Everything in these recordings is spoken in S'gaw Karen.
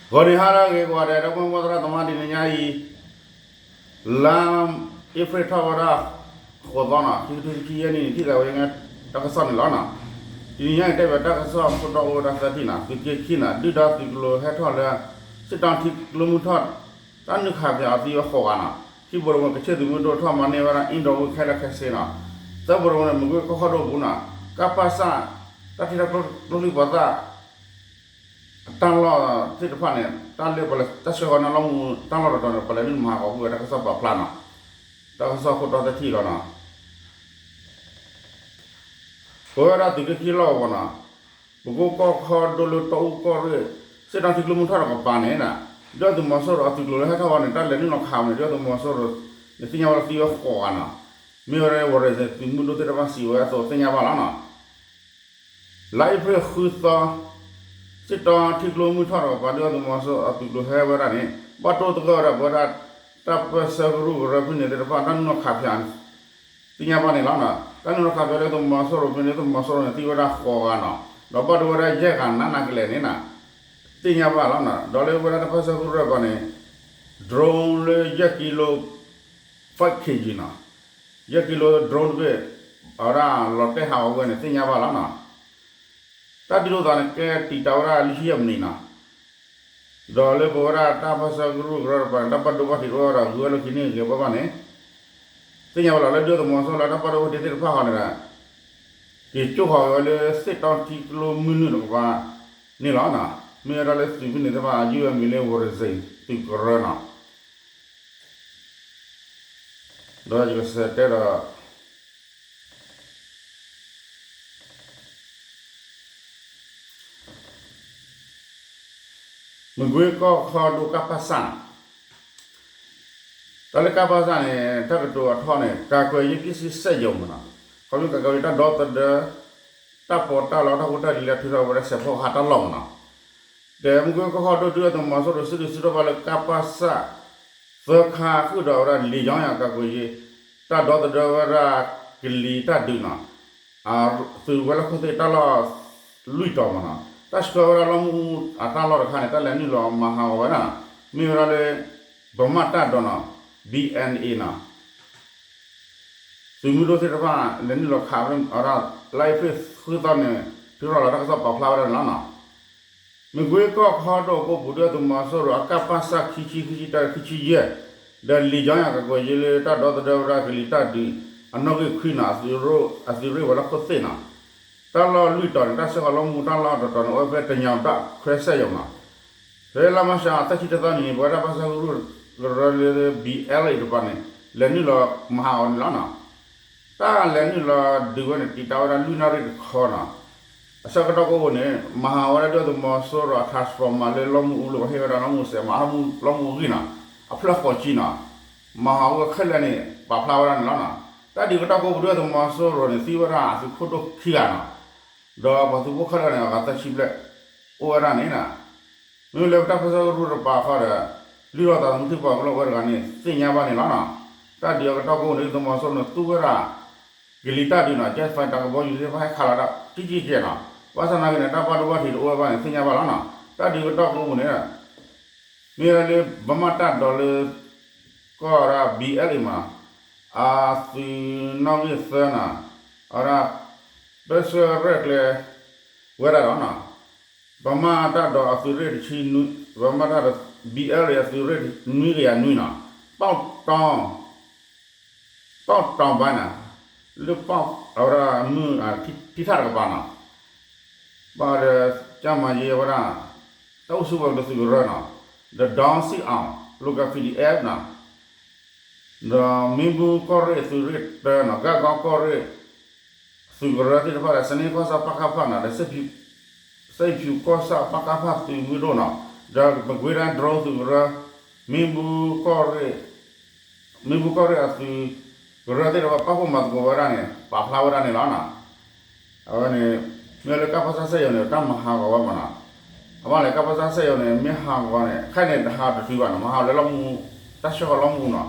ဂီၤနံၤဟါလၢအဂ့ၤကိးဂၤဒဲး ဒီပုၢ်ဝဲၢ်သရၣ်သမါ တနံၤညါအံၤ လါအ့ဖြ့ၣ်ထီၣ်ဝဲဒၣ် ဃိးသီနီၤ ခံကထိခံဆံယဲၢ်နံၣ်န့ၣ် ထံၣ်သးဝဲယဲတၢ်ကစီၣ်န့ၣ်လီၤနီၤ. တနံၤညါအံၤ တဲဘၣ်တၢ်ကစီၣ်ခိၣ်တီအိၣ်ဝဲဒၣ်သၢထံၣ်နီၤ သုးက့ခံနီၤ ဒုၣ်ဒါသုးကျိၤဟဲထီၣ်လၢ စစ်တောင်းထံကျိမုၢ်ထီၣ် တၢ်နုာ်ခးဖၠးအသံဝဲဃိးဂၤနီၤ ခံဘိတဘိ ကဆ့ၣ်သုးမုၢ်ဒိၣ်ထီၣ်မၤန့ၢ်ဝဲဒၣ် အ့ၣ်ဒိးဝ့ၢ်ခဲလၢာ်ခဲဆ့နီၤ သၢဘိတဘိန့ၣ် မကွ့ကီၢ်ခီၣ်ဒိၣ်အပူၤနီၤ ကပစ တၢ်ထံၣ်တၢ်ကျိချံပှၤသၣ် အတၢ်လီၢ်သ့ၣ်တဖၣ်န့ၣ် တၢ်လၢပလဲၤတၢ်ဆှၢဃီၤန့ၢ်လီမူ တၢ်လီၢ်တတီၤန့ၣ် ပလဲၤနုာ်မၤဟးဂီၤကွံာ်ဝဲတၢ်ကစီၣ်ပာ်ဖျါနီၤ တၢ်ကစီၣ်ခိၣ်တီသၢထံၣ်လီၤနီၤ ပဝဲဒၣ်သုးက့ခံလီၢ်ကဝီၤနီၤ ပကိကီၢ်ခီဒိၣ်လၢတီအူကီၢ်ရ့ၣ် စစ်တောင်းထံကျိမုၢ်ထီၣ်တကပၤန့ၣ် ဒုၣ်ဒါသုးမီၤစိရိၤအသုးကျိၤလၢဟဲထီၣ်ဝဲန့ၣ် တၢ်လဲၤနုာ်လီၤခးန့ၣ် ဒုၣ်ဒါသုးမီၤစိရိၤန့ၣ်သ့ၣ်ညါဝဲလၢသံဝဲဃိးဂၤနီၤ မ့ၢ်ဝဲလၢ ဝီၤရံၤစ့ၣ် သုးမုၢ်ဒိၣ်သ့ၣ်တဖၣ်စံးဝဲအသိးသ့ၣ်ညါဘၣ်လီၤနီၤ လါအ့ဖြ့ၣ်ဃုသီ စစ်တောင်းထံကျိမုၢ်ထီၣ်တကပၤ ဒုၣ်ဒါသုးမီၤစိရိၤအသုးကျိၤဟဲဝဲဒၣ်န့ၣ် ဘၣ်တိၢ်သဂၢၢ်ဝဲဒၣ်ပဝဲဒၣ် တၢ်ပၢၢ်ဆၢကရူၢ်ကရၢဖဲန့ၣ်သ့ၣ်တဖၣ် တၢ်နုာ်လီၤခးဖၠး သ့ၣ်ညါဘၣ်န့ၣ်လီၤ. တၢ်နုာ်လီၤခးဖၠးလၢသုးမီၤစိရိၤဖဲန့ၣ် သုးမီၤစိရိၤန့ၣ်သံဝဲဒၣ်ဃိးဂၤနီၤ ဒီးဘၣ်ဒိဝဲဒၣ်ယဲၢ်ဂၤနးနးကလဲာ်န့ၣ်နီၤ သ့ၣ်ညါဘၣ်လီၤနီၤ ဒီးလၢပဝဲဒၣ်တၢ်ပၢၢ်ဆၢကရူၢ်ကရၢဘၣ်န့ၣ် drone လၢယဲၢ်ကံလိ five K G နီၤ ယဲၢ်ကံလိ drone တဘ့ၣ် အဝဲဒၣ်လီၤတဲာ်ဟးဂီၤဝဲန့ၣ် သ့ၣ်ညါဘၣ်လီၤနီၤ တၢ်ဒုးလိာ်သးန့ၣ် ကဲတံာ်တာ်ဝဲဒၣ်လွံၢ်ဆံယဲၢ်မံးနံးနီၤ ဒီးလၢပဝဲဒၣ်တၢ်ပၢၢ်ဆၢကရူၢ်ကရၢတကပၤန့ၣ် တၢ်ဘၣ်ဒိဘၣ်ထံးတအိၣ်ဝဲဒီး ဂုၤဝဲလၢခံန့ၣ်ဂ့ၤဘၣ်ဘၣ်န့ၣ် သ့ၣ်ညါဘၣ်လီၤ လၢဒုၣ်ဒါသုးမီၤစိရိၤလၢတၢ်ဘၣ်ဒိဘၣ်ထံးသ့ၣ်တဖၣ်ဃီန့ၣ်ဒီး က့ၤကၠိဃီၤဝဲလၢ စစ်တောင်းထံကျိမုၢ်နုာ်တကပၤန့ၣ်လီၤ. မ့ၢ်ဝဲဒၣ်လၢသုးဖဲန့ၣ်သ့ၣ်တဖၣ် ယုၢ်ဝဲမံၤလၢ ဝီၤရံၤစ့ၣ် သုးကရၢနီၤ ဒီးယကစံးတဲဒီး မကွ့ကီၢ်ခီဒိၣ်ကပစၣ်နီၤ တၢ်လၢကပစၣ်န့ၣ် တၢ်ကတိၤအထီန့ၣ် ကာကွယ်ရေးပစ္စည်းစက်ရုံမနီၤ ခီဖျိ ကာကွယ်ရေး တၢ်ဒီသဒၢ တၢ်ပီးတၢ်လီ တၢ်ဖိတၢ်လံၤလၢထုးထီၣ်ဝဲဒၣ်စဲးဖီကဟၣ်တၢ်လီၢ်မနီၤ ဒီးမကွ့ကီၢ်ခီဒိၣ် ဒုၣ်ဒါသုးမီၤစိရိၤ စုဒုၣ်စုတီၢ်ဘၣ်လၢကပစၣ် သၢခါဃုာ်ဒီးဝဲဒၣ် လံာ်ယီယၤ ကာကွယ်ရေး တၢ်ဒီသဒၢဝဲဒၣ်ကလံၤတၢ်ဒုးနီၤ သုးဝဲၤလီၢ်ခိၣ်သ့ၣ်တၢ်လီၢ်လွံၢ်တီၤမနီၤ တၢ်ဆှၢဝဲဒၣ်လီမူအတၢ်လီၢ်တခါန့ၣ် တၢ်လဲၤနုာ်လီၤမၤဟးဂီၤဝဲဒၣ်နီၤ မ့ၢ်ဝဲဒၣ်လၢ ဗမာ့တပ်တော်နီၤ B N A နီၤ သုးမုၢ်ဒိၣ်သ့ၣ်တဖၣ် လဲၤနုာ်လီၤခးဝဲဒၣ် လါအ့ဖြ့ၣ်ဃုသီန့ၣ် ထုးထီၣ်လီၤတၢ်ကစီၣ်ပာ်ဖျါဝဲဒၣ်န့ၣ်လီၤနီၤ မကွ့ကီၢ်ခီဒိၣ်အပူၤ ဒုၣ်ဒါသုးမီၤစိရိၤအကပစၣ် ခံဆံ ခံဆံတၢ ခံဆံယဲၢ် ဒီးလံာ်ယီယၤ ကာကွယ်ရေးလၢတၢ်ဒီသဒၢဝဲဒၣ်ကလံၤတၢ်ဒုး အနီၣ်ဂံၢ်ခွံနီၤ အသုးရ့ၣ်ဝဲၤလီၢ်ခိၣ်သ့ၣ်နီၤ တၢ်လီၢ်လွံၢ်တီၤန့ၣ် တၢ်ဆှၢဃီၤလီမူတၢ်လီၢ်တတီၤန့ၣ် အိၣ်ဝဲဖဲတညီဘၣ်ခွဲစက်ရုံနီၤ ဖဲလါမၢ်ၡး သၢဆံတသီနံၤန့ၣ် ပဝဲဒၣ်တၢ်ပၢၢ်ဆၢကရူၢ်ကရၢလၢ B L A တကပၤန့ၣ် လဲၤနုာ်လီၤမၤဟးဂီၤန့ၣ်လီၤနီၤ တၢ်လဲၤနုာ်လီၤဒုးဝဲန့ၣ် တံာ်တာ်ဝဲဒၣ်လွံၢ်နၣ်ရံၣ်တခီနီၤ အဆၢကတီၢ်ကိးပူၤန့ၣ် မၤဟးဂီၤဝဲဒၣ်ဒုၣ်ဒါသုးမီၤစိရိၤအ transformer လၢလီမူအူလၢပှၤဟ့ၣ်ဝဲဒၣ်လီမူစဲးမး လီမူအဂံၢ်နီၤ အဖျၢၣ်ဃိးဆံနီၤ မၤဟးဂီၤဝဲခဲလၢာ်န့ၣ် ပာ်ဖျါဝဲဒၣ်န့ၣ်လီၤနီၤ တၢ်ဒုးကတီၢ်ကိးပူၤ ဒုၣ်ဒါသုးမီၤစိရိၤန့ၣ် သံဝဲဒၣ်အသုးခိၣ်ဒိၣ်ခံဂၤနီၤ ဒီးပှၤသုးဖိခဲလၢာ်န့ၣ် အဂၤသၢဆံဘျဲၣ် အိၣ်ဝဲဒၣ်န့ၣ်နီၤ မ့ၢ်လၢပတၢ်ပၢၢ်ဆၢကရူၢ်တကပၤဃီဒီး လုၢ်ထီၣ်သးသမူထံပှၤကလီၢ်ဝဲတဂၤန့ၣ် သ့ၣ်ညါဘၣ်န့ၣ်လီၤနီၤ တၢ်ဒုးအကတီၢ်ကိးပူၤန့ၣ် ဒုၣ်ဒါသုးမီၤစိရိၤန့ၣ် သူဝဲဒၣ် ကလံၤတၢ်ဒုးနီၤ jet fighter ကဘီယူၤသ့ၣ်တဖၣ်ဟဲခးလီၤတၢ် တံၢ်ကံၢ်ကဲးနီၤ ဘၣ်ဆၣ်သနာ်က့န့ၣ် တၢ်ဘၣ်ဒိဘၣ်ထံးတအိၣ်ဝဲဘၣ်န့ၣ် သ့ၣ်ညါဘၣ်လီၤနီၤ တၢ်ဒုးကတီၢ်ကိးပူၤန့ၣ် မ့ၢ်ဝဲလၢ ဗမာ့တပ်တော်လၢ ကီၢ်ရၣ် B L A မး အသုးနီၣ်ဂံၢ်သၢနီၤ အဝဲဒၣ် ပၢဆှၢရဲၣ်ကျဲၤဝဲဒၣ်ဒီးနီၤ ဗမာ့တပ်တော်အသုးရ့ၣ်တဆံနွံ ဗမာ့တပ်တော် B L A အသုးရ့ၣ်နွံကယၤနွံနီၤ ပီၣ်တီ ပီၣ်တီဘါနီၤ လၢပီၣ် အဝဲဒၣ်မုၢ် ထံထၣ်တကပၤနီၤ ဘၣ်ဒီး ကၠၢ်မၤယ့ဝဲဒၣ် တၢ်အိၣ်ဆူၣ်ဝဲဒီးသုးကရၢနီၤ ဒီး ဒီစံၣ်အီၣ် local P D F နီၤ ဒီးမ့ၣ်ဘူၣ်ကီၢ်ရ့ၣ်သုးရ့ၣ်တၢနီၤ ဂၣ်ကီကီၢ်ရ့ၣ် သုးကရၢသ့ၣ်တဖၣ်ဒီး စန့ၢ်ကီၢ်ဆၣ် ပကဖ နီၤ ဒီး စဲၣ်ဖၠူၤကီၢ်ဆၣ် ပကဖ သုးမုၢ်ဒိၣ်နီၤ ဒီးမကွ့တၢ် drone သုးကရၢ မ့ၣ်ဘူၣ်ကီၢ်ရ့ၣ် မ့ၣ်ဘူၣ်ကီၢ်ရ့ၣ်အသုးကရၢသ့ၣ်တဖၣ် ပာ်ဖှိၣ်မၤသကိးဝဲဒၣ်န့ၣ် ပာ်ဖျါဝဲဒၣ်န့ၣ်လီၤနီၤ အဝဲန့ၣ် မ့ၢ်လၢကပစၢ်စက်ရုံန့ၣ် တၢ်မၤဟးဂီၤဝဲမးနီၤ အဘၣ်လဲၣ် ကပစၢ်စက်ရုံန့ၣ် မ့ၢ်ဟးဂီၤန့ၣ် ခဲအံၤန့ၣ် တဟးတတုၤဘၣ်နီၤ မၤဟးဂီၤလၢလီမူ တၢ်ဆှၢဃီၤလီမူနီၤ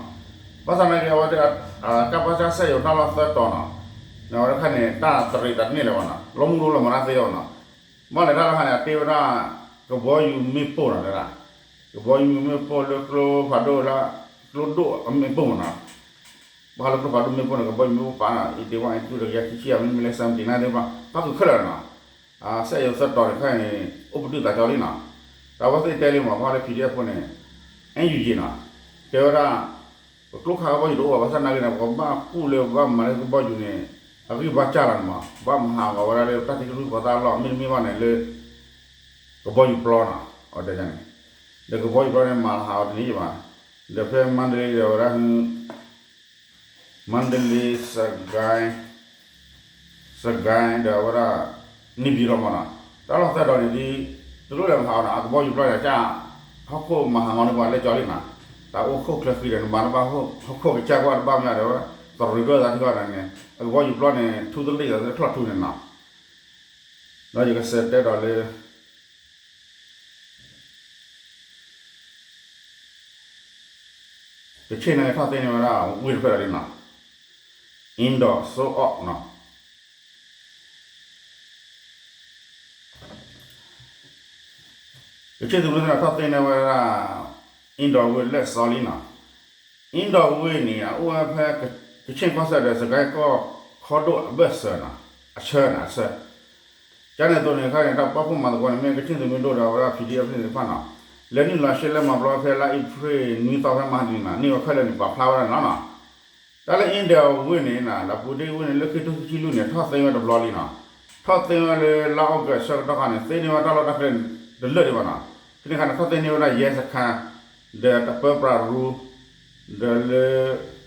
ဘၣ်ဆၣ်သနာ်က့ အဝဲသ့ၣ် ကပစၢ်စက်ရုံတၢ်လီၢ်သၢတီၤနီၤ အဝဲခဲအံၤန့ၣ် တၢ်တရံးတန့ၢ်လၢၤဘၣ်နီၤ လီမူတအိၣ်လၢၤမၤတၢ်သ့လၢၤဘၣ်နီၤ ဘၣ်လဲၣ်တၢ်တခါန့ၣ် အတ့ဝဲဒၣ် ကဘီယူၤမ့ၣ်ပိၢ်နီၤ တဲဒၣ် ကဘီယူၤမ့ၣ်ပိၢ်လၢကျိဖးဒိၣ်လၢ ကျိဒိၣ်အမ့ၣ်ပိၢ်မ့ၢ်နီၤ, ဘၣ်ဃးလၢကျိဖးဒိၣ်မ့ၣ်ပိၢ်န့ၣ် ကဘီယူၤမ့ၣ်ပိၢ်ပာ်နီၤ eighty one, eighty two, တကယၤခံဆံယဲၢ် မ့မ့ၢ်လၢ seventy nine သ့ၣ်တဖၣ် ပၣ်ဃုာ်ခဲလၢာ်နီၤ, စက်ရုံသၢတီၤန့ၣ် ခဲအံၤန့ၣ် အိၣ်ပတုာ်သးကၠီလံနီၤ, တၢ်ဝဲသ့ၣ်တဲလံမ့ၢ် ဘၣ်ဃးလၢ P D F ဖိန့ၣ် NUG နီၤ, တဲဝဲဒၣ် ပကျိခးကဘီယူၤတအိၣ်ဘၣ် ဘၣ်ဆၣ်သနာ်က့န့ၣ် ပကဘၣ်ကူၣ်လၢပဘၣ်မၤလၢကဘီယူၤန့ၣ် အဂံၢ်ဘါစၢ်လီၤန့ၣ်မ့ၢ် ပဘၣ်မၤဟးဂီၤဝဲဒၣ်လၢတၢ်ထံကရူၢ်ဖိသၣ်အလီၢ် မ့တမ့ၢ်ဘၣ်န့ၣ်လၢ ကဘီယူၤပျီနီၤ, အဝဲတဲန့ၣ် ဒီးကဘီယူၤပျီန့ၣ် မၤလီၤဟးဂီၤတန့ၢ်ဘၣ်, ဒီးဖဲမါဒလ့ဒီးဝဲဒၣ် မါဒလ့ စကဲ စကဲ ဒီးအဝဲဒၣ် နံၣ်ပံၤရီမ့ၢ်နီၤ, တၢ်လီၢ်သၢတီၤန့ၣ်ဒ် တလိၣ်လဲၤမၤဟးဂီၤနီၤ အကဘီယူၤပျီန့ၣ် ကစၢ်ဟီၣ်ခိၣ်မၤဟးဂီၤန့ၢ်ပှၤလၢကၠီလံနီၤ, တၢ်အိၣ်ခိၣ်ချၢဃံဒီး နမၤတဘၣ်ဟီၣ်ခိၣ် ကစၢ်ကွၢ်တဘၣ်မ့ၢ်ဒီး သရိာ်ကၢၢ်သးထံဃီန့ၣ် အကဘီယူၤပျီန့ၣ် ထူသလ့ၣ်သးသ့ၣ်ချီၣ်ထူန့ၣ်နီၤ, ဒီးယကစးတဲဒီးလၢ ကဆ့ၣ်န့ၣ်ထီၣ်သ့န့ၢ်ဝဲဒၣ် ဝ့ၢ်တဖျၢၣ်ဒီးလံနီၤ, အ့ဒီး စိအီၣ်နီၤ, ကဆ့ၣ်သုးမုၢ်ဒိၣ်န့ၣ်ထီၣ်သ့န့ၢ်ဝဲဒၣ် အ့ဒီးဝ့ၢ်လၢစီလံနီၤ, အ့ဒီးဝ့ၢ်န့ၣ် အအိၣ်ဝဲဖဲ ကဆ့ၣ်ကီၢ်စဲၣ်ဒီး စကဲကီၢ်ခီဒိၣ်အဘၢၣ်စၢၤနီၤ, အဆၢန့ၣ် အဆၢ ကန့ၣ်အသိးန့ၣ် ခဲအံၤန့ၣ် တၢ်ပာ်ဖှိၣ်မၤသကိးန့ၣ် မ့ၢ်ကဆ့ၣ်သုးမုၢ်ဒိၣ်ဒီးအဝဲဒၣ် P D F သ့ၣ်တဖၣ်နီၤ, လဲၤနုာ်လီၤရှဲလဲမၤပျီဖဲလါအ့ဖြ့ၣ်နွံသီဖဲမဟါတနံၤနီၤ, န့ၢ်ဝဲခဲလၢာ်န့ၣ် ပာ်ဖျါဝဲဒၣ်န့ၣ်လီၤနီၤ, တၢ်လၢအ့ဒီးဝ့ၢ်န့ၣ်နီၤ လၢပူၤဒ့ဝ့ၢ်န့ၣ် လၢခံကထိခံဆံလွံၢ်န့ၣ် ထီၣ်သ့ဝဲတဘျီလံနီၤ, ထီၣ်သ့ဝဲလၢလါအီကူးအဆၢကတီၢ်ခါန့ၣ် သ့န့ၢ်ဝဲတၢ်လီၢ်တၢ်ကျဲတလၢာ်ဒံးဘၣ်နီၤ, ဖဲန့ၣ်အခါန့ၣ် ထီၣ်သ့န့ၢ်ဝဲဒၣ်ယဲစခါ ဒီးတၢ်ပၢပြးရူ ဒီးလၢ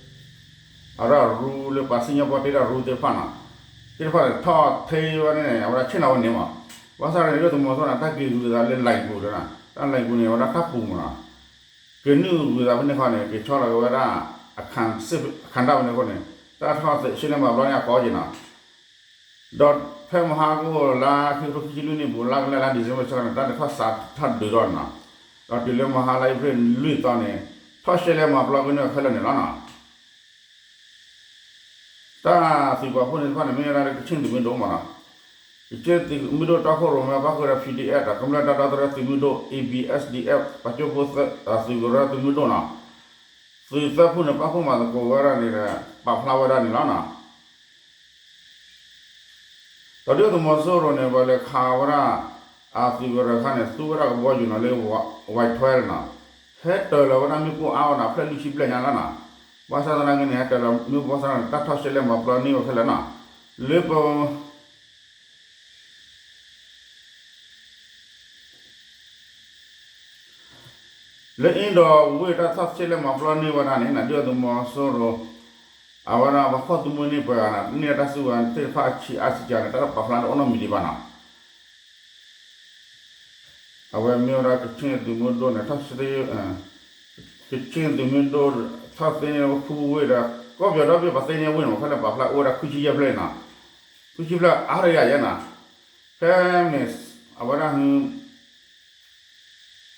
အရၣ်ရူလၢပှၤစံၣ်ညီၣ်ပီတ့တၢ်ရူသ့ၣ်တဖၣ်နီၤ, သ့ၣ်တဖၣ်န့ၣ် ထီၣ်သ့ဝဲန့ၣ် အဝဲဒၣ်ဆ့ၣ်နီၤဝဲန့ၣ်မး, ဘၣ်ဆၣ်န့ၣ် ဒုၣ်ဒါသုးမီၤစိရိၤန့ၣ် တၢ်က့ၤဂုၤသးလၢ လဲၤပူၤ ဒီး တၢ်လဲၤပူၤန့ၣ် အဝဲဒၣ်တၢ်ပူၤမးနီၤ, က့ၤနုာ်ဂုၤသးဖဲန့ၣ်ခီန့ၣ် က့ၤဆီလီၤက့ၤဝဲဒၣ် အခးဒၣ်ဝဲန့ၣ်အဃိန့ၣ် တၢ်ထီၣ်သ့ရှဲလဲမၤပျီန့ၣ် အကီက့ၤနီၤ ဒီးဖဲမဟါကအိၣ်လါခံကထိခံဆံလွံၢ်နံၣ်ပူၤ လါကလဲၢ်လါ December ဆၢကတီၢ်န့ၣ် တၢ်လဲၤထီၣ်စးထီၣ်ဒုးထီၣ်န့ၣ်နီၤ, ဒီးတုၤလၢမဟါလါအ့ဖြ့ၣ်လွံၢ်သီန့ၣ် ထီၣ်ရှဲလဲမၤပျီကန့ၢ်ခဲလၢာ်န့ၣ်လီၤနီၤ. တၢ်သုးပာ်ဖှိၣ်န့ၣ်တဖၣ်န့ၣ် မ့ၢ်ဝဲဒၣ်လၢကဆ့ၣ်သုးမုၢ်ဒိၣ်မးနီၤ, ကဆ့ၣ်သုးမုၢ်ဒိၣ်တီခိၣ်ရိၣ်မဲပၣ်ဃုာ်ဒီး P D F ဒီးကမျၢၢ်တၢ်ဒီသဒၢသုးမုၢ်ဒိၣ် A B S D F ပှၤကၠိဖိသုးကရၢသုးမုၢ်ဒိၣ်နီၤ, သုးသၢဖုန့ၣ် ပာ်ဖှိၣ်မၤသကိးဝဲဒၣ်န့ၣ်ဒီး ပာ်ဖျါဝဲဒၣ်န့ၣ်လီၤနီၤ. ဒီးဒုၣ်ဒါသုးမီၤစိရိၤန့ၣ် ပှၤလဲၤခးဝဲဒၣ် အသုးကရၢခါန့ၣ် သူဝဲဒၣ်ကဘီယူၤနီၤလၢ Y twelve နီၤ, ဟဲတၢၤလီၤဝဲဒၣ်မ့ၣ်ပိၢ်အါအါနီၤ ဖျၢၣ်လွံၢ်ဆံဘျဲၣ်ညါလီၤနီၤ, ဘၣ်ဆၣ်သနာ်က့န့ၣ် ဟဲတၢၤလီၤမ့ၣ်ပိၢ်ဘၣ်ဆၣ်န့ၣ် တၢ်ထီၣ်ရှဲလဲမၤပျီန့ၢ်ဝဲခဲလၢာ်နီၤ, လၢပ လၢအ့ဒီးဝ့ၢ်တၢ်ထီၣ်ရှဲလဲမၤပျီန့ၢ်ဝဲဒၣ်န့ၣ် ဒုၣ်ဒါသုးမီၤစိရိၤ အဝဲဒၣ်ပှၤဖီၣ်သုးမုၢ်န့ၢ်ပှဲၤဂၤန့ၣ် န့ၢ်တၢ်စုကဝဲၤသ့ၣ်တဖၣ်အဆံးအါစံးကါန့ၣ် တၢ်ပာ်ဖျါတအိၣ်နီတမံၤဒံးဘၣ်နီၤ. အဝဲမ့ၢ်ဝဲဒၣ်ကဆ့ၣ်သုးမုၢ်ဒိၣ်န့ၣ် ထီၣ်သ့ ကဆ့ၣ်သုးမုၢ်ဒိၣ် ထီၣ်သ့န့ၢ်ဝဲခူဝ့ၢ်ဒီး ကီၢ်ပယီၤဒီဘ့ၣ်ပှၤသ့န့ၢ်ဝ့ၢ်န့ၣ် ခဲလၢာ်ပာ်ဖျါအိၣ်ဝဲဒၣ်ခွံဆံယဲၢ်ဖျၢၣ်နီၤ, ခွံဆံဖျၢၣ်အါရယၤယဲနီၤ, ဖဲန့ၣ် အဝဲဒၣ် ဆီ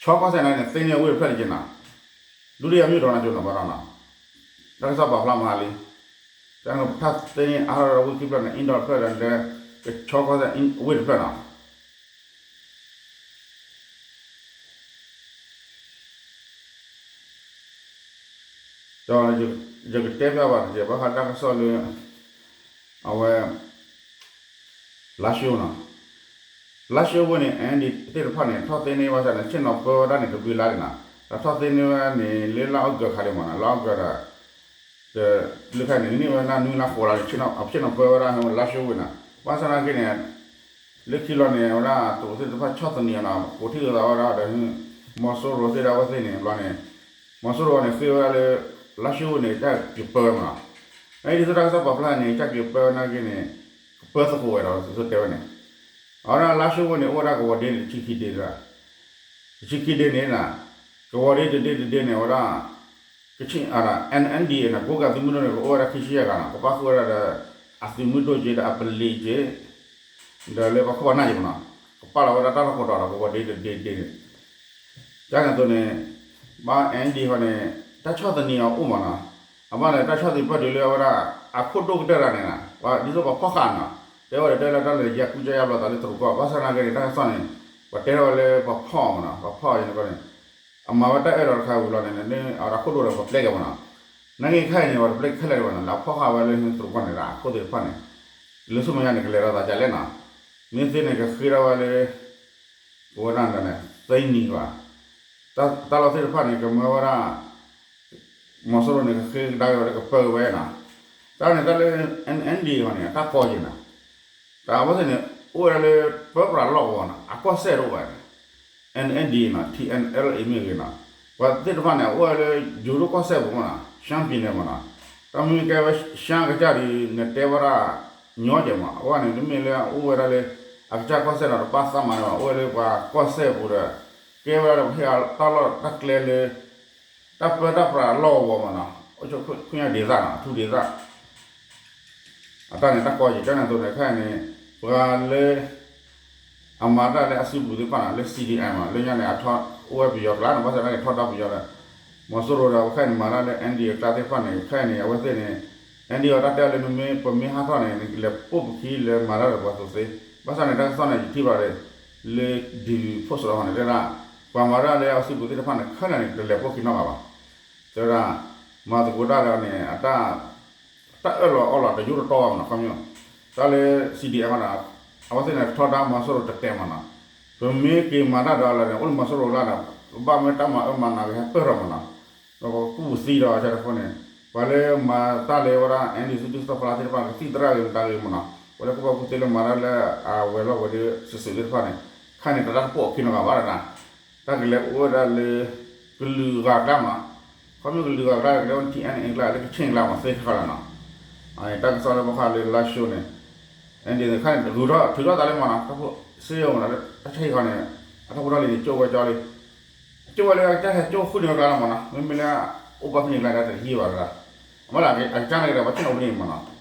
ကီၢ်စဲၣ်န့ၣ် သ့န့ၢ်ဝ့ၢ်တဖျၢၣ်လၢက့နီၤ, ဒုတိယမြို့တော်နီၤ ကၠိနီၤဘၣ်နီၤ, တၢ်ကစီၣ်ပာ်ဖျါမဟါလံ, တၢ်ထီၣ်သ့န့ၢ်အါထီၣ်ဝ့ၢ်ခံဖျၢၣ်န့ၣ် အ့ဒီးတဖျၢၣ်ဒီး ကဆီကီၢ်စဲၣ်ဝ့ၢ်တဖျၢၣ်နီၤ. ဒီးယကတဲဖျါဘၣ်တက့ၢ် ဘၣ်ဃးတၢ်ကစီၣ်လၢ အဝဲ လါၡိနီၤ, လါၡိဝ့ၢ်န့ၣ် အဲဒ်သ့ၣ်တဖၣ်န့ၣ် ထီၣ်သ့န့ၢ်ဘၣ်ဆၣ်န့ၣ် ဆ့ၣ်နီၤပၢဝဲဒၣ်န့ၣ် တဘျုးလါလံနီၤ, ဒီးထီၣ်သ့န့ၢ်ဝဲန့ၣ် လၢလါအီကူးခါလံမးနီၤ, လါအီကူးဒီး တဘျုးခါန့ၣ် န့ၢ်ဝဲဒၣ်နွံလါဃိးလါန့ၣ် ဆ့ၣ်နီၤပၢဝဲဒၣ်လါၡိဝ့ၢ်နီၤ, ဘၣ်ဆၣ်သနာ်က့န့ၣ် လၢခံလီၤန့ၣ် အဝဲဒၣ်တရူးသ့ၣ်တဖၣ်ဆီၣ်သနံးအီၤနီၤ, ကိးထံၣ်လိာ်သးဝဲဒၣ်ဒီး မီၤစိရိၤသ့ၣ်ဒၣ်ဝဲသ့ၣ်န့ၣ် ဘျီန့ၣ် မီၤစိရိၤန့ၣ် ဃ့ဝဲဒၣ်လၢ လါၡိဝ့ၢ်န့ၣ် ကစၢ်ကပၢဝဲမးနီၤ, အအံၤဒ်သိးတၢ်ကစီၣ်ပာ်ဖျါန့ၣ် ကစၢ်ကပၢဝဲနာ်က့န့ၣ် ကပၢသကိးဝဲဒီး ဒ်သိးတဲဝဲန့ၣ်, အဝဲဒၣ်လါၡိဝ့ၢ်န့ၣ် အိၣ်ဝဲဒၣ်ကဝီၤဒ့န့ၣ် တဆံခံဒ့တဂၤ, တဆံခံဒ့န့ၣ် ကဝီၤဒ့တဒ့တဒ့န့ၣ် အဝဲဒၣ် ကဆ့ၣ် N N D A န့ၣ် ကိးကးသုးမုၢ်ဒိၣ်န့ၣ် ကအိၣ်ဝဲဒၣ်ခံဆံယဲၢ်ဂၤနီၤ, ကပၣ်ဃုာ်ဝဲဒၣ်ဒီး အသုးမုၢ်ဒိၣ်က့ဒီးအပလံးက့ ဒီးလၢပှၤခိၣ်ပှၤနၢ်က့မးနီၤ, ကပာ်လီၤဝဲဒၣ်တၢ်လီၢ်ကိးတီၤဒီး ကဝီၤဒ့တဒ့တဒ့န့ၣ်, ကန့ၣ်အသိးန့ၣ် ဘၣ် N D A ဃီန့ၣ် တၢ်ဆီၣ်သနံးအီၤအိၣ်မးနီၤ, အဘၣ်န့ၣ် တၢ်ဆီၣ်သနံးပၢၢ်တုၤလၢအဝဲဒၣ် အခိၣ်ဒိၣ်ကတၢၢ်တဂၤန့ၣ်နီၤ, ဒ်သိးပှၤဖီၣ်ဃာ်နီၤ, တဲဝဲဒီးတဲလၢတၢ်လၢယကူစၢ်ယါဘျီသးလၢတရူးကီၢ်, ဘၣ်ဆၣ်သနာ်က့န့ၣ် တၢ်ကစီၣ်န့ၣ် ပှၤတဲထီၣ်ဝဲလၢပှၤဖီၣ်မးနီၤ, ပှၤဖီၣ်အီၤန့ၣ်ကီန့ၣ် အမၤဝဲတၢ်အၢၣ်လီၤတခါဝံၤလီၤန့ၣ် အဝဲဒၣ်ခိၣ်ဒိၣ်ဒီးပပျဲက့ၤမးနီၤ, နာ်က့ခဲအံၤန့ၣ် ပှၤတပျဲက့ၤခဲလၢာ်ဒံးဘၣ်နီၤ, လၢအဖီၣ်ဃာ်ဝဲလၢသရိာ်ကီၢ်န့ၣ်ဒီး အခိၣ်သ့ၣ်တဖၣ်န့ၣ် လၢဆူမဲာ်ညါန့ၣ် ကလဲၤဒီးသးကလဲၣ်နီၤ, မ့ၢ်သ့န့ၣ် ကဃ့ထီၣ်ဝဲလၢ ပဝဲဒၣ်န့ၣ် သ့နံၤဘၣ်, တၢ်လီၢ်သ့ၣ်တဖၣ်န့ၣ် ကမၢဝဲဒၣ် မီၤစိရိၤန့ၣ် ကဃ့ကဒါက့ၤဝဲလၢကပၢက့ၤဝဲနီၤ, တၢ်န့ၣ် တၢ်လၢ N N D အံၤန့ၣ် အတၢ်ကီက့ၤနီၤ, တၢ်အဝဲသ့ၣ်န့ၣ် အိၣ်ဝဲဒၣ်လၢ ပၢပြးလီၢ်ကဝီၤနီၤ, အကီၢ်စဲၣ်တအိၣ်ဘၣ်န့ၣ် N N D နီၤ T N L A မ့ၢ်ဂ့ၤနီၤ, ပှၤသ့ၣ်တဖၣ်န့ၣ် အိၣ်ဝဲလၢ ယိၤဒိၣ်ကီၢ်စဲၣ်ပူၤမးနီၤ, ရှမ်းပြည်နယ်မးနီၤ, တၢ်မ့ၢ်ကဲဝဲ ရှမ်းကစၢ်ဒုး နတဲဝဲဒၣ် ညီကဲမး, အဝဲန့ၣ် တမ့ၢ်လၢအအိၣ်ဝဲဒၣ်လၢ အကစၢ်ကီၢ်စဲၣ်နီၤ, တပၢ်သးမၤန့ၣ်ဘၣ်, အိၣ်ဝဲလၢပှၤကီၢ်စဲၣ်ပူၤဒီး ကဲဝဲဒၣ်လၢပဟ့ၣ်အတၢ်လီၢ်တၢ်ကျဲလၢ တၢ်ပၢတၢ်ပြးလီၢ်ကဝီၤမးနီၤ, အိၣ်ဆိးခွင့်ရဒေသနီၤ, အထူးဒေသ အတၢ်န့ၣ် တၢ်ကီယံာ်ကန့ၣ်အသိးန့ၣ် ခဲအံၤန့ၣ် ပှၤလၢ အမၤတၢ်လၢအစုပူၤသ့ၣ်တဖၣ်နီၤ, လၢ C D M မး လၢညါန့ၣ် အထီၣ်အိၣ်ဝဲပယီၤကျါန့ၣ်, ဘၣ်ဆၣ်နာ်က့ၤထီဒါပယီၤဒီး မီၤစိရိၤဒီး ခဲအံၤန့ၣ် မၤတၢ်လၢ N D A အကျါသ့ၣ်တဖၣ်န့ၣ်, ခဲအံၤန့ၣ် အဝဲသ့ၣ်န့ၣ် N D A အတၢ်တဲအီၤလၢ နမ့ၢ်ပမ့ၢ်ဟးထီၣ်န့ၣ် နကလဲၤပိာ်ပခံလဲၤမၤတၢ်ဒီးပှၤသိးသ့, ဘၣ်ဆၣ်န့ၣ် တၢ်ကစီၣ်န့ၣ် ယထံၣ်ဘၣ်ဒီး လၢ Daily Post လီၤဟီန့ၣ် တဲဒၣ် ပှၤမၤတၢ်လၢအစုပူၤသ့ၣ်တဖၣ်န့ၣ် ခဲလၢာ်န့ၣ် တလဲၤပိာ်ခံနီတဂၤဘၣ်, တဲဝဲဒၣ် မၤသကိးတၢ်ဒီးန့ၣ် အတၢ် တၢ်အၢၣ်လီၤအီလီၤတယိတတီဘၣ်မးနီၤ, ခီမ့ၢ် တၢ်လၢ C D M မးနီၤ, အဝဲသ့ၣ်န့ၣ် ထီဒါမီၤစိရိၤတတဲာ်မးနီၤ, ပမ့ၢ်က့ၤမၤတၢ်ဒီးလၢန့ၣ် အိၣ်လၢမီၤစိရိၤလၢန့ၣ် ကဘၣ်မ့ၢ်တၢ်မၤအၢမၤနးဂ့ၤ ဟဲပၢၢ်ထီၣ်မးနီၤ, ဒီးပကူၣ်သံဒီးအဃိန့ၣ် ပှၤလၢမၤတၢ်လၢဝဲဒၣ် N D C သုးသုးသီဖီလာ်သ့ၣ်တဖၣ် ကသံၣ်သရၣ်ဂ့ၤမတၤဂ့ၤမးနီၤ, ပှၤလၢကူၣ်ဘၣ်ကူၣ်သ့လၢမၤတၢ်လၢအဝဲၤလီၢ်ဝဲၤဒၢး စံးစံးသ့ၣ်တဖၣ်န့ၣ် ခဲအံၤန့ၣ် တၢ်တပိာ်ခံနီတဂၤဘၣ်ဒၣ် တၢ်ကလဲၤအိၣ်ဝဲဒၣ်လၢ ကလုာ်ဂၤကျါမး, ခီမ့ၢ်ကလုာ်ဂၤကျါ ကလဲၤအိၣ် T N A ကျါ လၢကခ့ၣ်ကျါမး သ့ခဲလၢာ်နီၤ, တၢ်ကစီၣ်လၢဘၣ်ဃးလၢလါၡိန့ၣ် N D C ခါန့ၣ် ဂုၤထီၣ်ထုးထီၣ်သးလံမးနီၤ, တၢ်ဖိစ့ၢ်ကီးမးနီၤ လၢတၢ်ဆါဟံၣ်ခီန့ၣ် အတၢ်ဖိတၢ်လံၤန့ၣ် ကၠိၣ်ဝဲကၠီလံ, ကၠိၣ်ဝဲလၢအကစၢ်ဟဲကၠိၣ်ဃုာ်န့ၢ်ဝဲကျါလီၤမးနီၤ, မ့မ့ၢ်လၢ အိၣ်ဘၣ်ဖဲန့ၣ်ကျါဒီးတဟံးဘၣ်တဂၤ, အမ့ၢ်လၢအကစၢ်န့ၣ်ကဒီး ပှၤဆ့ၣ်နီၤအိၣ်ဖဲန့ၣ်မးနီၤ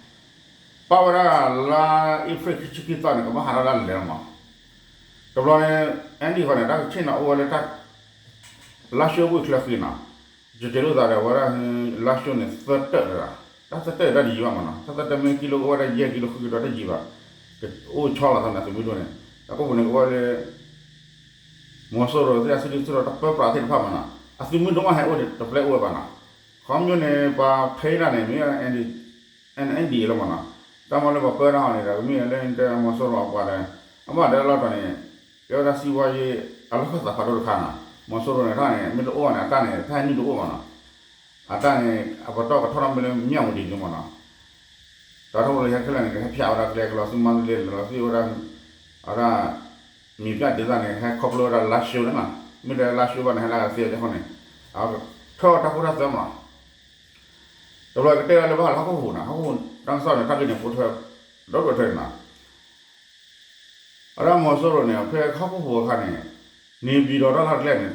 ပၣ်ဝဲဒၣ်လါအ့ဖြ့ၣ်ခံဆံခံသီန့ၣ် ကဘၣ်ဟးထီၣ်ဒၣ်လဲာ်လီၤမး, တဘျီန့ၣ် N D C ဃီန့ၣ် တၢ်ကဆ့ၣ်နီၤအိၣ်ဝဲလၢတၢ် လါၡိဝ့ၢ်ချၢဃံနီၤ, ကကဲလိာ်သးဒီးဝဲဒၣ် လါၡိန့ၣ် သၢတၢၣ်တဂၤ, တၢ်သၢတၢၣ်တၢ်တယံၤဘၣ်မးနီၤ, တၢ်သၢတၢၣ်မ့ၢ်ကံလိအိၣ်ဝဲဒၣ်ယဲၢ်ကံလိဃုကံဒီးတယံၤဘၣ်, ကအိၣ်ဆီလီၤသးန့ၣ် သုးမုၢ်ဒိၣ်န့ၣ်, တၢ်ကိၣ်ပူၤန့ၣ် ကဝဲလၢ မီၤစိရိၤသ့ၣ်အစုဒုၣ်စုတီၤတၢ်ပၢပြးသ့ၣ်တဖၣ်မးနီၤ, အသုးမုၢ်ဒိၣ်မးဟဲအိၣ်တပျဲအိၣ်ဝဲဘၣ်နီၤ, ခီမ့ၢ်န့ၣ် ပှၤဖဲဒၣ်န့ၣ် မ့ၢ် N D A လီၤမးနီၤ, တၢ်မၤလၢပှၤပၢတၢ်ဟီန့ၣ်ဒီး ကမ့ၢ်လၢတဲမီၤစိရိၤအပှၤဒီး အဘၣ်ဒီးလီၤတီၤန့ၣ် ကဲဝဲဒၣ်စံးဝါယ့ အလီၢ်ခၢၣ်သးဖးဒိၣ်တခါနီၤ, မီၤစိရိၤန့ၣ် တၢ်န့ၣ် မ့ၢ်တအိၣ်ဘၣ်န့ၣ် အတၢ်န့ၣ် တၢ်ဟဲနုာ်တအိၣ်ဘၣ်နီၤ, အတၢ်န့ၣ် အပတီၢ်ကထီၣ်ထီၣ်မ့ၢ်လၢမၠၣ်ဝတံၤန့ၣ်မးနီၤ, တၢ်ထီၣ်ဝဲလၢဟဲခဲလၢာ်န့ၣ် ကဟဲဖၠးဝဲဒၣ်ကျဲကလီၤဆူမါတလ့ လီၤဆူဝဲဒၣ် အဝဲဒၣ် မံၤပၠၣ်ဒ့သၣ်န့ၣ် ဟဲခီဖျိဝဲဒၣ်လါၡိန့ၣ်နီၤ, မ့ၢ်တဲလါၡိဘၣ်န့ၣ် ဟဲလၢအဂၤသ့အဃိန့ၣ် အဝဲထၢၣ်တၢ်ခိတၢ်သွဲမးနီၤ, တဘျီကတဲဝဲလၢဘၣ်ဃးလၢဟီၣ်ခိၣ်ဟူးနီၤ, ဟီၣ်ခိၣ်ဟူးတၢ်ကစီၣ်န့ၣ် တၢ်ဂ့ၢ်န့ၣ် ပိာ်ထွဲ ဒီဒိၣ်ထွဲန့ၣ်နီၤ အဝဲဒၣ်မီၤစိရိၤန့ၣ် ဖဲဟီၣ်ခိၣ်ဟူးအခါန့ၣ် န့ၣ်ပၠံၤဒီးတၢ်လီၢ်တကျဲန့ၣ်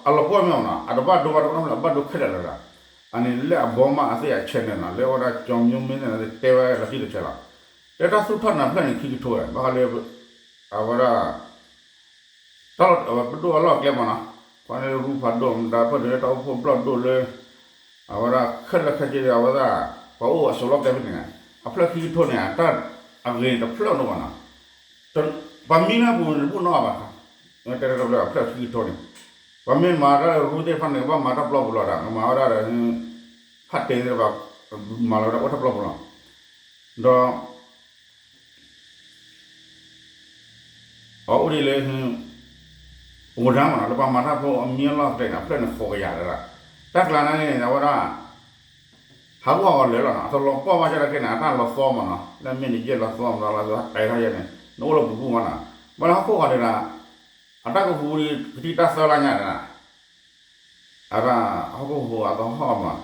အလီၤပှီၢ်မ့ၢ်နီၤ, အတဘၣ်ဒိဘၣ်တဘၣ်နီတဘျီ အဘၣ်ဒိခဲလၢာ်လီၤဒီး အန့ၣ်လၢအဘီမးအသ့ၣ်အ channel နီၤ, လၢအဝဲဒၣ်ကၠီၤမၠိမ့ၢ်သ့ၣ်န့ၣ် တဲဝဲလီၤတံၢ်တဆဲးလီၤ, တဲတၢ်သူၣ်ထီၣ်န့ၣ်ဖျၢၣ်န့ၣ်ခံကထိဝဲ ဘၣ်ဃးလၢ အဝဲဒၣ် တၢ်လီၢ်ပဒိၣ်အလီၢ်ကျဲမးနီၤ, ခီန့ၣ်ရူဖးဒိၣ်မတၤဖၢၣ်ဒိၣ်လၢတၢ်အိၣ်ဖှိၣ်ဘျီၣ်ဒိၣ်လၢ အဝဲဒၣ်ခဲလၢာ်ခဲဆ့ဒီး အဝဲဒၣ် ပှၤအိၣ်အစိၤလီၢ်ကျဲဖဲန့ၣ် အဖျၢၣ်ခံကထိန့ၣ် အတၢ်အဂ့ၤတဖျၢၣ်ဒိၣ်မးနီၤ, ပှၤမံလၢပူၤန့ၣ်တဘူၣ်နီၣ်ဘၣ်, တဲတၢ်တဖျၢၣ်အဖျၢၣ်ခံကထိန့ၣ်, ပှၤမ့ၢ်မၤတၢ်လၢရူသ့ၣ်တဖၣ်န့ၣ် ကဘၣ်မၤတၢ်ပျီပူၤလီၤဒီး ကမၤဝဲဒၣ်ဒီး ဖးတဲသ့ၣ်တဖၣ် မၤလီၤဝဲဒၣ်အိၣ်တၢ်ပျီပူၤလီၤ, ဒီး အအိၣ်ဒ်လၢ အိၣ်ဒၣ်မးနီၤ လၢပှၤမၤတၢ်ဖိအမံအလီၢ်ကျဲန့ၣ် အဖျၢၣ်န့ၣ်ဃိးကယၤလၢၤ, တၢ်ကျါန့ၣ်န့ၣ် အဝဲဒၣ် ဟးဂူာ်ဟးဂီၤလၢာ်လီၤနီၤ, အတလီၤပှီၢ်ဘၣ်ဆၣ်တၢ်ခဲန့ၣ် အတၢ်လီၤသီမးနီၤ, လၢမ့ၢ်န့ၣ်ယဲၢ်လီၤသီမး လီၤသီဟးတဲထီၣ်ယဲၢ်န့ၣ် နအိၣ်လၢပူၤပူၤမးနီၤ, ဘၣ်လၢဟီၣ်ခိၣ်ဃီန့ၣ်ဒီး အတၢ်ကဟူးကထံၣ်တၢ်သၢလါညါန့ၣ် အဝဲဒၣ်ဟီၣ်ခိၣ်ဟူးအသဟီၣ်မး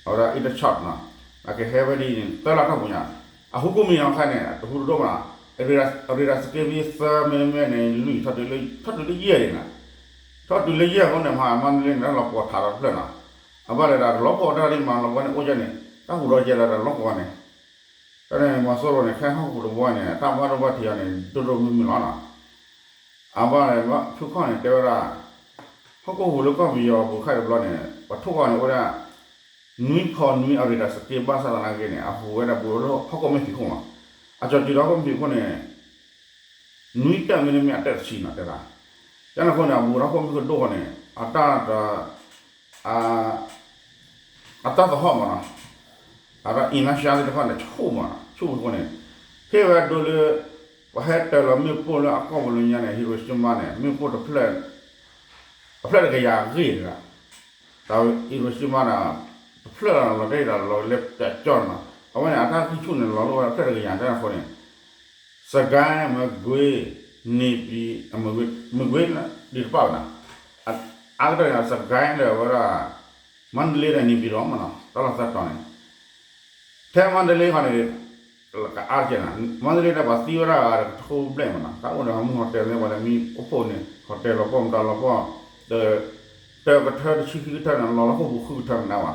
အဝဲဒၣ် intershot နီၤ, အကဟဲဝဲဒ်အံၤန့ၣ် သၢလါထီၣ်ပူၤညါ, အဟူးကိၢ်မံၤအီၤခဲန့ၣ် တဟူးတဒိၣ်မးနီၤ, radar scale သၢမ့တမ့ၢ်န့ၣ် လွံၢ်ထီၣ်တုၤလၢယဲၢ်န့ၣ်နီၤ, ထီၣ်တုၤလၢယဲၢ်အဃိန့ၣ် မဟါမၤနလ့န့ၣ် တၢ်လီၤပှီၢ်ထးဒီးတဖျၢၣ်နီၤ, အဘၣ်လဲၤဒီးတလီၤပှီၢ်တၢ်ဒ်မးလီၤပှီၢ်န့ၣ် အိၣ်ယဲၢ်န့ၣ် တၢ်ဟူးဒီးယဲၢ်လီၤဒီးလီၤပှီၢ်န့ၣ် တၢ်န့ၣ် မီၤစိရိၤန့ၣ် ခဲဟီၣ်ခိၣ်တဘီန့ၣ် တၢ်ဘၣ်ဒိဘၣ်ထံးအီၤန့ၣ် ဒိၣ်ဒိၣ်မုၢ်မုၢ်လီၤနီၤ, အဘၣ်လဲၤဘၣ်ဖုခီၣ်န့ၣ် တဲဝဲဒၣ် ဟီၣ်ခိၣ်ဟူးလၢကီၢ်ပယီၤပူၤခဲအံၤတဘျီန့ၣ် ပှၤထိၣ်ဃီန့ၣ်အိၣ်ဝဲဒၣ် နွံဖီနွံအ radar scale ဘၣ်ဆၣ်သနာ်က့န့ၣ် အဟူးဝဲဒၣ်ဘူးလၢဟီၣ်ခိၣ်မဲာ်ဖံးခိၣ်မး, အကၠီၤတုၤဒီးဟီၣ်ခိၣ်မဲာ်ဖံးခိၣ်န့ၣ် နွံတၢၣ်မ့တမ့ၢ်အတၢၣ်တဆံနီၤ တဲဒၣ်, ကန့ၣ်အဃိန့ၣ် အဘူးထီၣ်ခိၣ်မုၢ်ကဒိၣ်ဃီန့ၣ် အတၢ် အတၢ်သဟီၣ်မးနီၤ, အတၢ်အ့ၣ်နၢ်ဆှါသ့ၣ်တဖၣ်န့ၣ် ဆူၣ်မးနီၤ, ဆူၣ်အဃိန့ၣ် ဟ့ၣ်ဝဲဒိလၢ ပှၤဟဲတၢၤလီၤမ့ၣ်ပိၢ်လၢအကီၢ်ပူၤလၢညါန့ၣ် Hiroshima န့ၣ် မ့ၣ်ပိၢ်တဖျၢၣ် အဖျၢၣ်တကယၤအဂ့ၢ်တဂၤ, တၢ် Hiroshima န့ၣ် တဖျၢၣ်လီၤတ့ၢ်ဒီးလီၤလၢပျးကၠီၣ်နီၤ, အဝဲန့ၣ် အတၢ်ဂံၢ်ဆူၣ်န့ၣ် လီၤလိၣ်ဝဲဒၣ်ဖျၢၣ်တကယၤတၢ်အဃိန့ၣ် စကဲ မကွ့ န့ၣ်ပံၤ မကွ့ ဒ်တပၣ်ဝဲနီၤ, အါကတၢၢ်န့ၣ် စကဲဒီးဝဲဒၣ် မါတလ့ဒီးန့ၣ်ပံၤဒီးမးနီၤ တၢ်လီၢ်သၢတီၤန့ၣ် ထဲမါတလ့ဃီန့ၣ် ကအါတက့ၢ်နီၤ, မါတလ့ဒီးပှၤသံဝဲဒၣ်အဂၤဒီးကထိဘျဲၣ်မးနီၤ, တၢ်အိၣ်ဒီးဟီမုၢ်ဟီတဲလၢပှၤလၢမ့ၢ်အိၣ်ဖှိၣ်န့ၣ် ဟီတဲလီၤပှီၢ်မတၤလီၤပှီၢ် တ တၢကထၢတဆံခံကထၢန့ၣ် လီၤလၢဃိာ်ပူၤဃုကထၢမးနီၤ,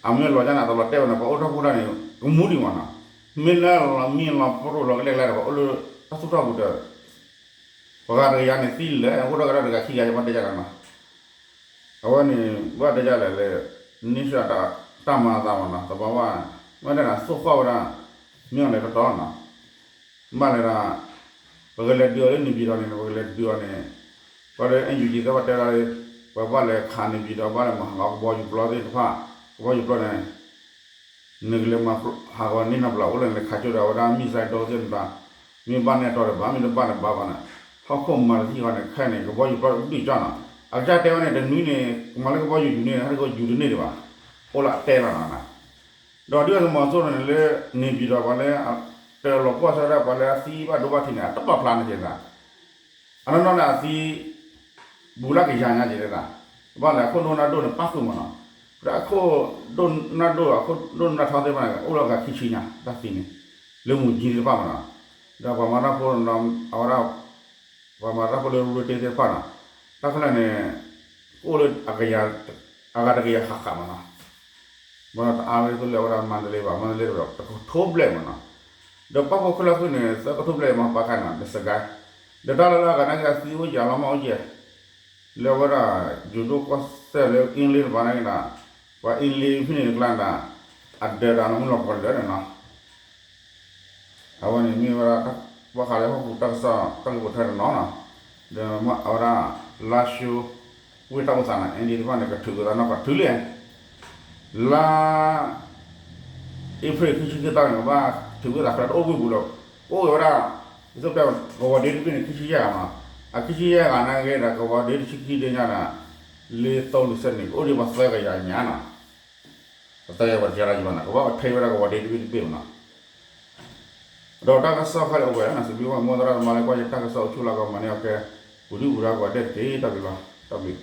အမ့ၢ်လီၤကန့ၣ် အတလီၤတဲာ်ဘၣ်န့ၣ် ပှၤအိၣ်ထီၣ်ဖိတၢ်န့ၣ် ကမူဒံးမးနီၤ, မ့ၢ်လၢလီၤမံလီၤပရိၣ်လီၤကလဲာ်ကလဲာ်ဒီး ပှၤအိၣ်လၢတၢ်သူၣ်ထီၣ်ပူၤဒီး ပှၤဂၤတကယၤန့ၣ်သံလၢ အအိၣ်ထီၣ်ကဒီးတဂၤခံဂၤ ယဘၣ်တဲယၤလီၤနီၤ, အဝဲန့ၣ် ဘၣ်တဲယၤလဲၣ်လၢ န့ဆၢၣ်တၢ်မၤအသးမးနီၤ, သဘီဝဲ မ့ၢ်တဲနၤ သိၣ်ဃီၣ်ဝဲဒၣ် မ့ၢ်အီၤလဲၤတီတီနီၤ, ဘၣ်လဲၤဒီး ပကလဲၤဒုးအီၤလၢန့ၣ်ပံၤဒီးန့ၣ် ပကလဲၤဒုးအီၤန့ၣ် ပှၤလၢ NUG သ့ၣ်တဖၣ်တဲဒၣ်လၢ ပဘၣ်လဲၤခးန့ၣ်ပံၤဒီး ဘၣ်လဲၤမၤဟးဂီၤကဘီယူၤပျီသ့ၣ်တဖၣ် ကဘီယူၤပျီန့ၣ် နကလဲၤမၤဟးဂီၤန့ၢ်နဘျီ အိၣ်လၢနလဲၤခးကၠိဒီး အဝဲဒၣ် missile ဒိသ့ၣ်တဖၣ် မ့ၢ်ဘၣ်နဲၣ်တီဒီးဘၣ် မ့ၢ်တဘၣ်ဒီးဘၣ်ဘၣ်န့ၣ် ဟီၣ်ခိၣ်မၤတသံဃီန့ၣ် ခဲန့ၣ် ကဘီယူၤပျီဒုးကၠီနီၤ, အကစၢ်တဲဝဲန့ၣ် တနွံန့ၣ် ကမၤလၢကဘီယူၤယူၤန့ၢ် ဟဲတကယူၤတန့ၢ်ဒံးဘၣ်, အိၣ်လၢအတဲလီၤနီၤ, ဒီးဒုၣ်ဒါသုးမီၤစိရိၤန့ၣ်လၢ န့ၣ်ပံၤဒီးပှၤလၢ တၢ်လီၤပှီၢ်ဆၢဒၣ်ပှၤလၢအသံဘၣ်ဒိဘၣ်ထံးန့ၣ် အတပာ်ဖျါန့ၣ်က့ၤသး အနီၢ်နီၢ်န့ၣ်အသံ ဘူးလၢကယၤညါက့ၤဒၣ်, ဘၣ်လဲၣ်အခိၣ်ဒိၣ်နၢ်ဒိၣ်န့ၣ် ပၣ်ဃုာ်မးနီၤ, ဒီးအခိၣ်ဒိၣ်နၢ်ဒိၣ် အခိၣ်ဒိၣ်နၢ်ထီသ့ၣ်တဖၣ်န့ၣ် အိၣ်လၢအဂၤခံဆံညါ တၢ်သံန့ၣ်, လၢမူၤကၠံသ့ၣ်တဖၣ်မးနီၤ, ဒီးပှၤမၤတၢ်ဖိ အဝဲဒၣ် ပှၤမၤတၢ်ဖိလၢရူတ့သ့ၣ်တဖၣ်နီၤ, တၢ်ခဲလၢာ်န့ၣ် ကအိၣ်လၢ အဂၤတကယၤဃၣ်ဃၣ်မးနီၤ ဘၣ်တအါဝဲသိလၢအဝဲဒၣ်မါတလ့ဘၣ် မါတလ့ဒီးတကထိဘျဲၣ်မးနီၤ, ဒီးပာ်ဖှိၣ်ခဲလၢာ်ဃုာ်န့ၣ် သၢကထိဘျဲၣ်မးပာ်ခါနီၤ ဒီးစကဲ, ဒီးတၢ်လၢလၢအဂၤနာ်က့အသံအိၣ်ယၤလီၤမးအိၣ်ယဲၢ်, လၢအဝဲဒၣ် ယိၤဒိၣ်ကီၢ်စဲၣ်လၢအ့လ့တပၤနာ်က့ဒီး, ပှၤအ့လ့ဖဲန့ၣ်တကျါဒီး, အဒၢးဒီးနမုၢ်လီၤပှီၢ်လၢာ်န့ၣ်နီၤ အဝဲန့ၣ်မ့ၢ်ဝဲဒၣ် ဘၣ်ဃးလၢဟီၣ်ခိၣ်တၢ်ကစီၣ် တၢ်ဂ့ၢ်ပိာ်ထွဲတနီၤနီၤ, ဒီးအဝဲဒၣ် လါၡိ ဝ့ၢ်တၢ်အိၣ်သးန့ၣ် အ့လ့တဖၣ်န့ၣ် ကထုးကသးနီၢ်ကီၢ်ထုးလံ, လါ အ့ဖြ့ၣ်ခံဆံခံသီန့ၣ် ကဘၣ်ထုးဝံသးချၢတအိၣ်ဘှံးပူၤလၢၤ, ကအိၣ်က့ၤဝဲဒၣ် ဒ်သိးပတဲ ကဝီၤဒ့တဘ့ၣ်န့ၣ် ခံဆံယဲၢ်ဂၤနီၤ, အခံဆံယဲၢ်ဂၤနာ်က့ဒီး ကဝီၤဒ့တဆံခံဒ့ညါဒီး လၢသိလံၤစဲန့ၣ် ကအိၣ်ဒံးပှၤသၢကယၤညါနီၤ ပသၢကယၤပှၤတကဲလၢယဘၣ်နီၤ ကဘၣ်ပထံၣ်ဝဲဒၣ်ကဝီၤဒ့တဘ့ၣ်တဘ့ၣ်မးနီၤ, ဒီးတၢ်ကစီၣ်ခါလၢအဝဲနီၤ စံးဘျုးဝဲမိၢ်သရၣ်သမါလၢကွၢ်ယတၢ်ကစီၣ်အိၣ်ဆူၣ်လၢကီၢ်မၤန့ၢ်အီၤကဲ ပူၤဒုၣ်ပူၤဒါကိးဂၤဒဲးတက့ၢ် တၢ်ဘျုးလီၤ တၢ်ဘျုး